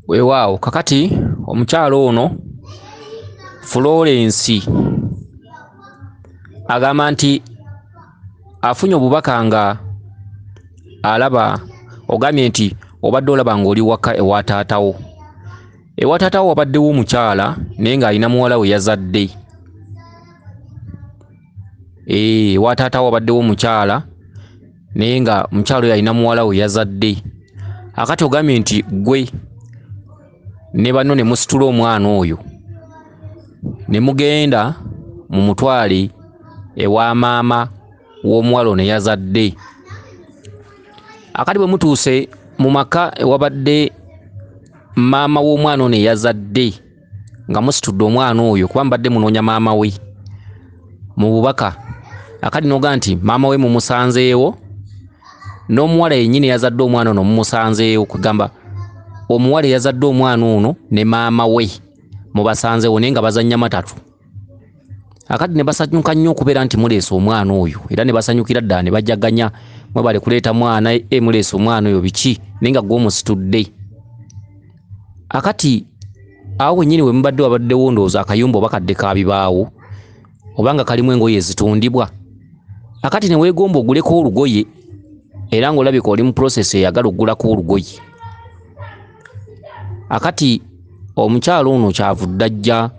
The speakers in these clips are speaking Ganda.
Weewaawo kakati omukyalo ono Florence agamba nti afunye obubaka nga alaba, ogambye nti obadde olaba ng'oli waka ewa taatawo. Ewa taatawo wabaddewo omukyala naye ng'alina muwala we yazadde. Ewa taatawo wabaddewo omukyala naye nga omukyala oyo alina muwala we yazadde. Akati ogambye nti ggwe ne banno ne musitula omwana oyo ne mugenda mumutwale ewa maama w'omuwala ono eyazadde. Akati bwe mutuuse mu maka ewabadde maama w'omwana ono eyazadde nga musitudde omwana oyo kuba mubadde munoonya maama we mu bubaka, akati n'oga nti maama we mumusanzeewo n'omuwala yennyini eyazadde omwana ono mumusanzeewo, kugamba omuwala eyazadde omwana ono ne maama we mubasanzeewo naye nga bazannya matatu. Akati ne basanyuka nnyo okubeera nti muleese omwana oyo, era ne basanyukira ddala ne bajaganya, mwebale kuleeta mwana, muleese omwana oyo biki, naye nga gwe omusitudde. Akati awo wennyini we mubadde wabaddewo ndowooza akayumba oba kadde ka bibaawo oba nga kalimu engoye ezitundibwa. Akati ne weegomba oguleko olugoye era ng'olabika oli mu process eyagala okugulako olugoye. Akati omukyala ono kyavudde ajja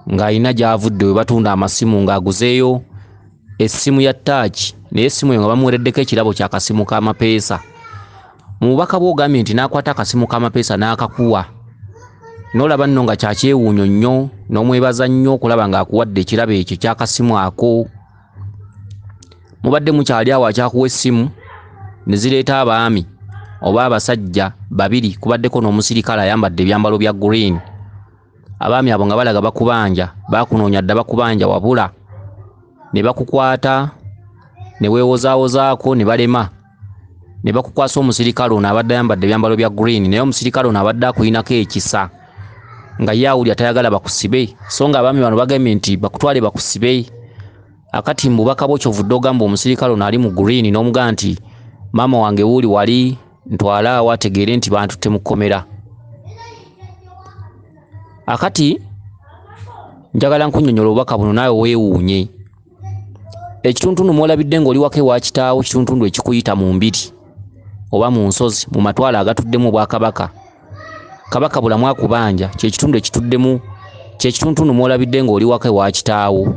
ng'alina gy'avudde we batunda amasimu ng'aguzeeyo essimu ya ttaaki, naye essimu eyo nga bamuweereddeko ekirabo ky'akasimu k'amapeesa. Mu bubaka bwe ogambye nti n'akwata akasimu k'amapeesa n'akakuwa, n'olaba nno nga kya kyewuunyo nnyo, n'omwebaza nnyo okulaba ng'akuwadde ekirabo ekyo eky'akasimu ako. Mubadde mukyali awo akyakuwa essimu ne zireeta abaami oba abasajja babiri, kubaddeko n'omusirikale ayambadde ebyambalo bya green. Abaami abo nga balaga bakubanja, baakunoonya dda bakubanja wabula ne bakukwata ne weewozaawozaako ne balema, ne bakukwasa omusirikale ono abadde ayambadde ebyambalo bya green, naye omusirikale ono abadde akuyinako ekisa nga ye awulira tayagala bakusibe, so nga abaami bano bagambye nti bakutwale bakusibe. Akati mu bubaka bwo kyovudde ogamba omusirikale ono ali mu green n'omugamba nti maama wange wuuli wali ntwala awo ategeere nti bantutte mu kkomera. Akati njagala nkunnyonnyola obubaka buno naawe weewuunye. Ekituntundu mw'olabidde ng'oli waka ewa kitaawo, kituntundu ekikuyita mu mbiri oba mu nsozi mu matwale agatuddemu obwakabaka. Kabaka Bulamu akubanja, kye kitundu ekituddemu, kye kituntundu mw'olabidde ng'oli waka ewa kitaawo.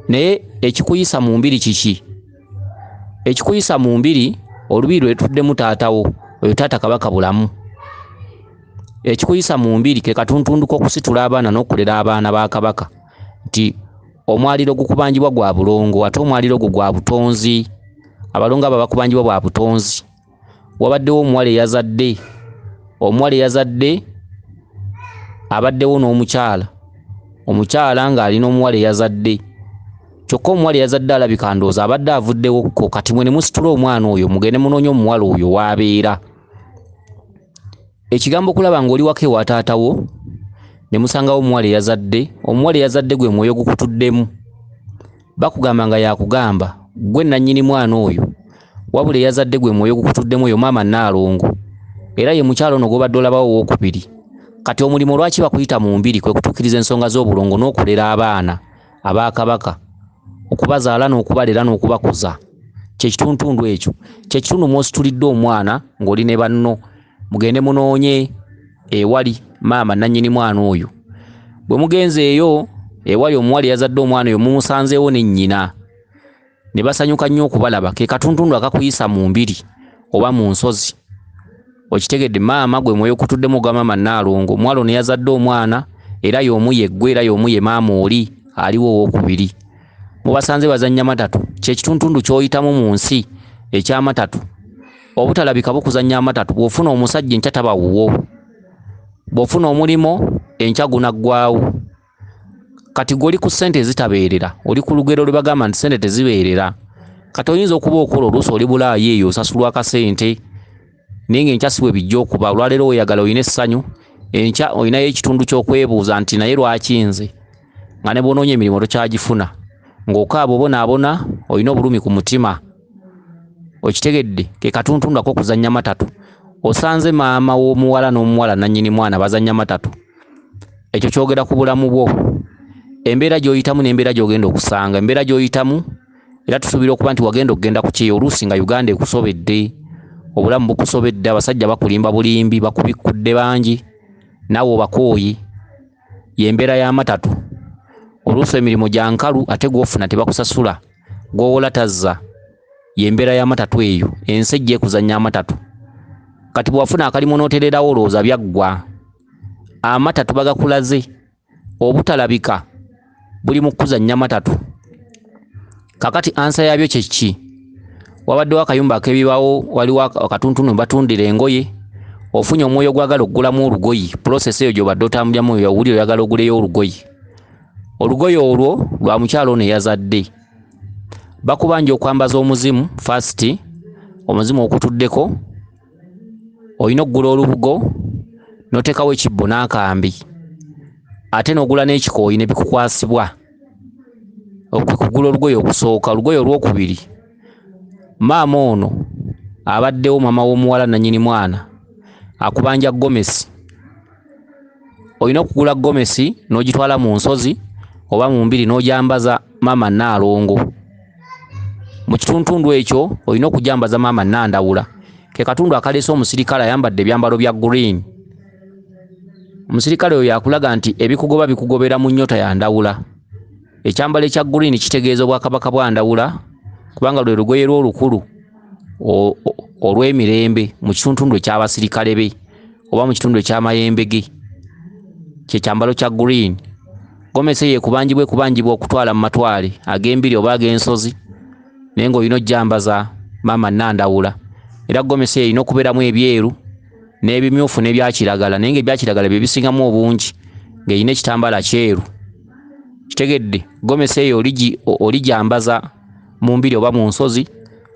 Naye ekikuyisa mu mbiri kiki? Ekikuyisa mu mbiri olubiri lwe lutuddemu taatawo, oyo taata Kabaka Bulamu. Ekikuyisa mu mbiri ke katuntundu k'okusitula abaana n'okulera abaana ba Kabaka, nti omwaliro gukubanjibwa gwa bulongo ate omwaliro ogwo gwa butonzi. Abalongo abo abakubanjibwa bwa butonzi. Wabaddewo omuwala eyazadde, omuwala eyazadde abaddewo n'omukyala, omukyala ng'alina omuwala eyazadde, kyokka omuwala eyazadde alabika ndowooza abadde avuddewokko. Kati mwe ne musitula omwana oyo mugende munoonye omuwala oyo w'abeera. Ekigambo okulaba ng'oli waka ewa taatawo ne musangawo omuwala eyazadde, omuwala eyazadde gwe mwoyo gukutuddemu. Bakugamba nga yakugamba ggwe nannyini mwana oyo, wabula eyazadde gwe mwoyo gukutuddemu oyo maama Nnaalongo, era ye mukyala ono gw'obadde olabawo owookubiri. Kati omulimu lwaki bakuyita mu mbiri kwe kutuukiriza ensonga z'obulongo n'okulera abaana aba Kabaka, okubazaala n'okubalera n'okubakuza. Kye kituntundu ekyo, kye kitundu mw'ositulidde omwana ng'oli ne banno. Mugende munoonye ewali maama nannyini mwana oyo. Bwe mugenzeeyo ewali omuwala eyazadde omwana oyo mumusanzeewo ne nnyina, ne basanyuka nnyo okubalaba. Ke katuntundu akakuyisa mu mbiri oba mu nsozi. Okitegedde, maama gwe mwoyo okutuddemu ogwa maama Nnaalongo, omuwala ono eyazadde omwana era y'omu ye ggwe, era y'omu ye maama oli aliwo owookubiri. Mubasanze bazannya matatu, kye kituntundu ky'oyitamu mu nsi eky'amatatu. Obutalabika bukuzannya amatatu. Bw'ofuna omusajja enkya taba wuwo, bw'ofuna omulimu enkya gunaggwaawo. Kati ggwe oli ku ssente ezitabeerera, oli ku lugero lwe bagamba nti ssente tezibeerera. Kati oyinza okuba okola oluusi oli Bulaaya eyo osasulwa akasente, naye ng'enkya si bwe bijja okuba. Olwaleero weeyagala olina essanyu, enkya olinayo ekitundu ky'okwebuuza nti naye lwaki nze? Nga ne bw'onoonya emirimu tokyagifuna, ng'okaaba obonaabona, olina obulumi ku mutima. Okitegedde, ke katuntundu ak'okuzannya matatu. Osanze maama w'omuwala n'omuwala nannyini mwana bazannya matatu. Ekyo kyogera ku bulamu bwo, embeera gy'oyitamu n'embeera gy'ogenda okusanga. Embeera gy'oyitamu era tusuubira okuba nti wagenda okugenda ku kyeyo oluusi nga Uganda ekusobedde, obulamu bukusobedde, abasajja bakulimba bulimbi, bakubikkudde bangi, naawe obakooye. Y'embeera y'amatatu. Oluusi emirimu gya nkalu ate gw'ofuna tebakusasula, gw'owola tazza. Y'embeera y'amatatu eyo, ensi ejja ekuzannya amatatu. Kati bw'wafuna akalimu n'otererawo olowooza byaggwa. Amatatu bagakulaze, obutalabika buli mu kuzannya matatu. Kakati ansa yaabyo kye ki? Wabaddewo akayumba ak'ebibaawo, waliwo akatuntundu batundira engoye, ofunye omwoyo gwagala okugulamu olugoye, process eyo gy'obadde otambuliramu owulira oyagala oguleyo olugoye. Olugoye olwo lwa mukyala ono eyazadde. Bakubanja okwambaza omuzimu first, omuzimu okutuddeko, olina okugula olubugo n'oteekawo ekibbo n'akambi, ate n'ogula n'ekikooyi ne bikukwasibwa. Okugula olugoye okusooka. Olugoye olwokubiri, maama ono abaddewo, maama w'omuwala nannyini mwana, akubanja gomesi. Olina okugula gomesi n'ogitwala mu nsozi oba mu mbiri n'ogyambaza maama Nnaalongo. Mu kituntundu ekyo olina okugyambaza maama Nandawula, ke katundu akaleese omusirikale ayambadde ebyambalo bya green. Omusirikale oyo yakulaga nti ebikugoba bikugobera mu nnyota ya Ndawula. Ekyambalo ekya green kitegeeza obwakabaka bwa Ndawula, kubanga lwe lugoye lw'olukulu olw'emirembe mu kituntundu eky'abasirikale be oba mu kitundu eky'amayembe ge. Kye kyambalo kya green. Gomesi eyo ekubanjibwa ekubanjibwa okutwala mu matwale ag'embiri oba ag'ensozi, naye ng'olina ojjambaza maama Nandawula. Era gomesi eyo erina okubeeramu ebyeru n'ebimyufu n'ebyakiragala, naye ng'ebyakiragala bye bisingamu obungi, ng'erina ekitambaala kyeru. Kitegedde, gomesi eyo oligyambaza mu mbiri oba mu nsozi.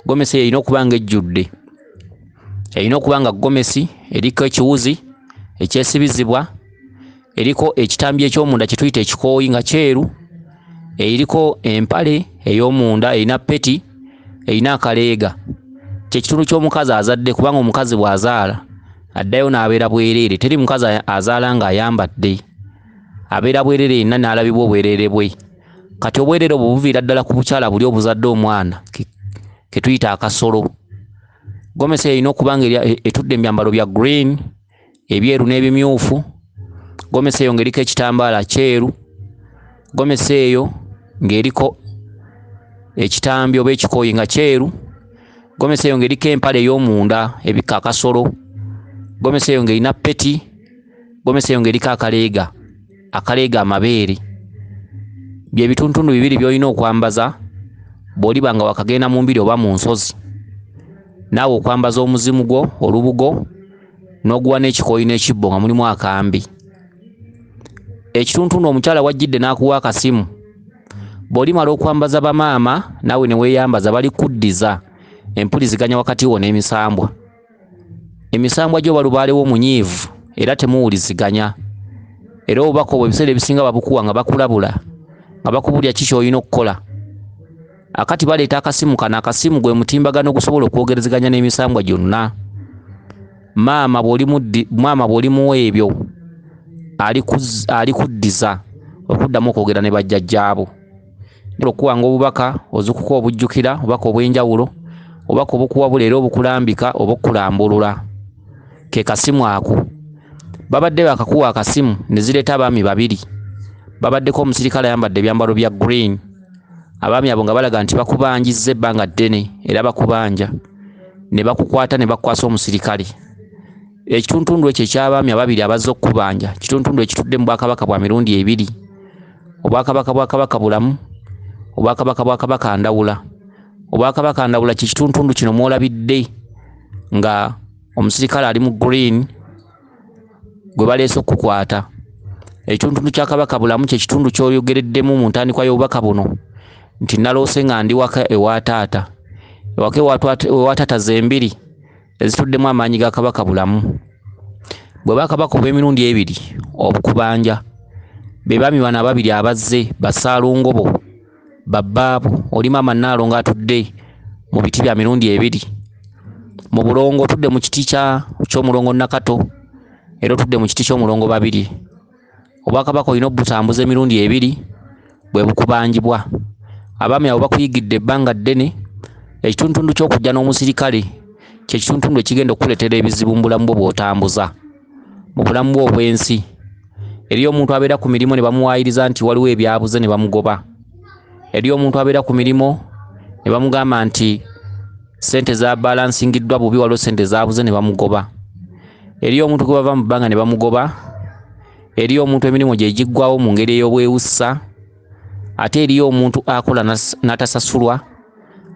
Gomesi eyo erina okuba ng'ejjudde. Erina okuba nga gomesi eriko ekiwuzi ekyesibizibwa, eriko ekitambi eky'omunda kye tuyita ekikooyi nga kyeru, eriko empale ey'omunda, erina peti, erina akaleega. Kye kitundu ky'omukazi azadde, kubanga omukazi bw'azaala addayo n'abeera bwereere. Teri mukazi azaala ng'ayambadde, abeera bwereere yenna n'alabibwa obwereere bwe. Kati obwereere obwo buviira ddala ku bukyala buli obuzadde omwana ke tuyita akasolo. Gomesi erina okuba nga etudde mu byambalo bya green, ebyeru n'ebimyufu. Gomesi eyo ng'eriko ekitambaala kyeru. Gomesi eyo ng'eriko ekitambi oba ekikooyi nga kyeru. Gomesi eyo ng'eriko empale ey'omunda ebikka akasolo. Gomesi eyo ng'erina peti. Gomesi eyo ng'eriko akaleega, akaleega amabeere. Bye bituntundu bibiri by'olina okwambaza bw'oliba nga wakagenda mu mbiri oba mu nsozi. Naawe okwambaza omuzimu gwo olubugo n'oguwa n'ekikooyi n'ekibbo nga mulimu akambi. Ekituntundu omukyala wajjidde n'akuwa akasimu. Bw'olimala okwambaza bamaama naawe ne weeyambaza, balikuddiza empuliziganya wakati wo n'emisambwa. Emisambwa gyo balubaalewo omunyiivu era temuwuliziganya. Era obubaka obwo ebiseera ebisinga babukuwa nga bakulabula, nga bakubulya ki ky'olina okukola. Akati baleeta akasimu kano, akasimu gwe mutimbagano ogusobola okwogerezeganya n'emisambwa gyonna. Maama bw'olimuwa ebyo alikuddiza okuddamu okwogera ne bajjajjaabo. Okuwanga obubaka ozukuka obujjukira, obubaka obw'enjawulo, obubaka obukuwabula era obukulambika oba okukulambulula. Ke kasimu ako. Babadde bakakuwa akasimu ne zireeta abaami babiri. Babaddeko omusirikale ayambadde ebyambalo bya green. Abaami abo nga balaga nti bakubanjizza ebbanga ddene era bakubanja, ne bakukwata ne bakukwasa omusirikale. Ekituntundu ekyo eky'abaami ababiri abazze okukubanja, kituntundu ekitudde mu bwakabaka bwa mirundi ebiri. Obwakabaka bwa Kabaka Bulamu, obwakabaka bwa Kabaka Ndawula. Obwakabaka Ndawula kye kituntundu kino mw'olabidde nga omusirikale ali mu green gwe baleese okukukwata. Ekituntundu kya Kabaka Bulamu kye kitundu ky'oyogereddemu mu ntandikwa y'obubaka buno nti naloose nga ndi waka ewa taata. Ewaka ewa taata z'embiri ezituddemu amaanyi ga Kabaka Bulamu. Bwe bakabaka obw'emirundi ebiri obukubanja, be baami bano ababiri abazze basaalongobo babbaabo. Oli maama Nnaalongo atudde mu biti bya mirundi ebiri. Mu bulongo otudde mu kiti ky'omulongo Nakato, era otudde mu kiti ky'omulongo Babiri. Obwakabaka olina obutambuza emirundi ebiri bwe bukubanjibwa. Abaami abo bakuyigidde ebbanga ddene. Ekitundutundu ky'okujja n'omusirikale kye kitundutundu ekigenda okukuleetera ebizibu mu bulamu bwo bw'otambuza, mu bulamu bwo obw'ensi. Eriyo omuntu abeera ku mirimu ne bamuwaayiriza nti waliwo ebyabuze ne bamugoba. Eriyo omuntu abeera ku mirimu ne bamugamba nti ssente zabalansingiddwa bubi, waliwo ssente zaabuze ne bamugoba. Eriyo omuntu gwe bava mu bbanga ne bamugoba. Eriyo omuntu emirimu gye giggwawo mu ngeri ey'obwewussa. Ate eriyo omuntu akola n'atasasulwa.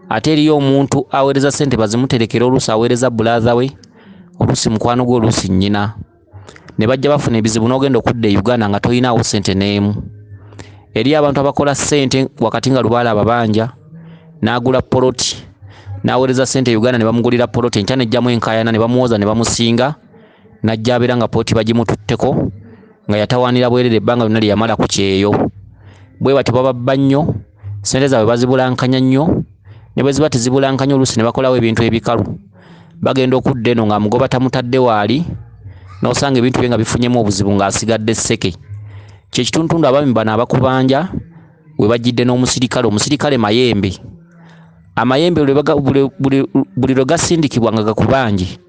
Ate eriyo omuntu aweereza ssente bazimuterekera, oluusi aweereza bbulaaza we, oluusi mukwano gwe, oluusi nnyina. Ne bajja bafuna ebizibu n'ogenda okudda e Uganda nga toyinaawo ssente n'emu. Eriyo abantu abakola ssente wakati nga lubaale ababanja, n'agula poloti, n'aweereza ssente e Uganda ne bamugulira poloti, enkya n'ejjamu enkaayana ne bamuwoza ne bamusinga, n'ajja abeera nga poloti bagimututteko nga yatawaanira bwereere ebbanga lyonna lye yamala ku kyeyo. Bwe batyo bababba nnyo, ssente zaabwe bazibulankanya nnyo, ne bwe ziba tezibulankanya oluusi ne bakolawo ebintu ebikalu. Bagenda okudda eno ng'amugoba tamutadde waali, n'osanga ebintu bye nga bifunyemu obuzibu ng'asigadde sseke. Kye kitundutundu abaami bano abakubanja we bajjidde n'omusirikale. Omusirikale mayembe. Amayembe buli lwe gasindikibwa nga gakubanje,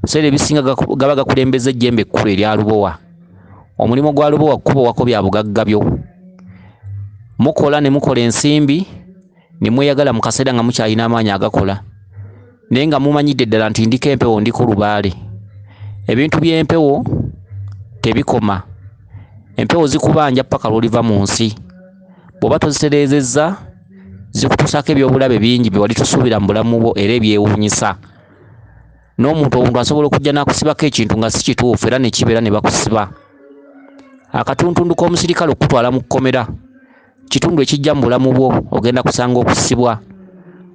ebiseera ebisinga gaba gakulembeza ejjembe ekkulu erya Lubowa. Omulimu gwa Lubowa kukubowako bya bugagga byo. Mukola ne mukola ensimbi ne mweyagala mu kaseera nga mukyalina amaanyi agakola, naye nga mumanyidde ddala nti ndiko empewo, ndiko lubaale. Ebintu by'empewo tebikoma. Empewo zikubanja ppaka lw'oliva mu nsi. Bw'oba tozitereezezza zikutuusaako ebyobulabe bingi bye wali tosuubira mu bulamu bwo era ebyewuunyisa. N'omuntu obuntu asobola okujja n'akusibako ekintu nga si kituufu era ne kibeera ne bakusiba. Akatuntundu k'omusirikale okukutwala mu kkomera kitundu ekijja mu bulamu bwo, ogenda kusanga okusibwa,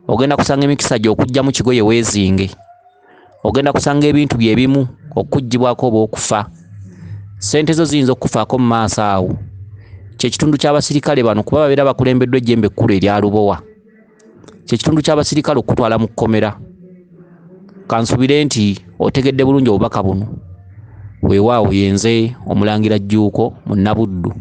ogenda kusanga emikisa gyo okuggyamu kigoye weezinge, ogenda kusanga ebintu bye ebimu okuggyibwako oba okufa. Ssente zo ziyinza okukufaako mu maaso awo. Kye kitundu ky'abasirikale bano kuba babeera bakulembeddwa ejjembe ekkulu erya Lubowa. Kye kitundu ky'abasirikale okukutwala mu kkomera. Kansubire nti otegedde bulungi obubaka buno. Weewaawo yenze Omulangira Jjuuko Munnabuddu.